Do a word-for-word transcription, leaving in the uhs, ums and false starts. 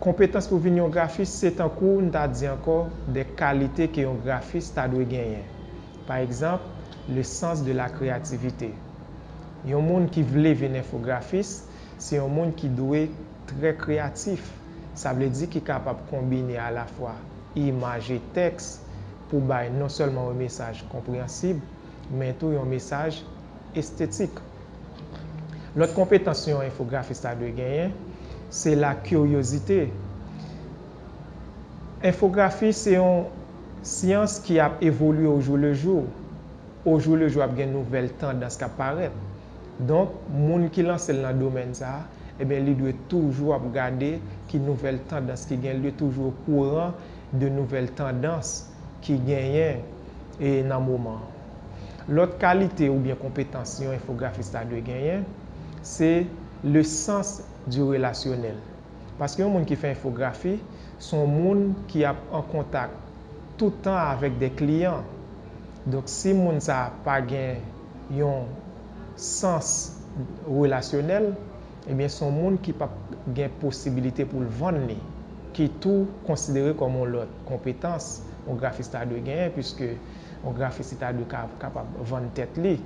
Konpetans pou vin yon grafis se tankou n ta di ankò de kalite ke yon grafis ta dwe genyen. Pa egzanp, le sens de la créativité. Yon moun ki vle vin enfografis, se yon moun ki dwe trè kreyatif. Sa vle di ki kapab konbine alafwa imaj e tèks pou bay non sèlman yon mesaj konpreyansib, men tou yon mesaj estetik. Lòt konpetans yon enfografis ta dwe genyen, se la kiryozite. Enfografi se yon syans ki ap evolye au jour le jour. Au jour le jour, ap gen nouvèl tandans k ap parèt. Donk, moun ki lanse l nan domèn sa a, ebyen, li dwe toujou ap gade ki nouvèl tandans ki gen, li dwe toujou okouran de nouvèl tandans ki genyen e nan moman an. Lòt kalite oubyen konpetans yon enfografis ta dwe genyen, se le sens du relationnel. Paske yon moun ki fè enfografi, se yon moun ki ap an kontak tout tan avèk de kliyan. Donk, si moun sa a pa gen yon sans relasyonèl, ebyen, se yon moun ki p ap gen posibilite pou l vann li, ki tou konsidere kòm yon lòt konpetans yon grafis ta dwe genyen, piske yon grafis li ta dwe ka, kapab vann tèt li.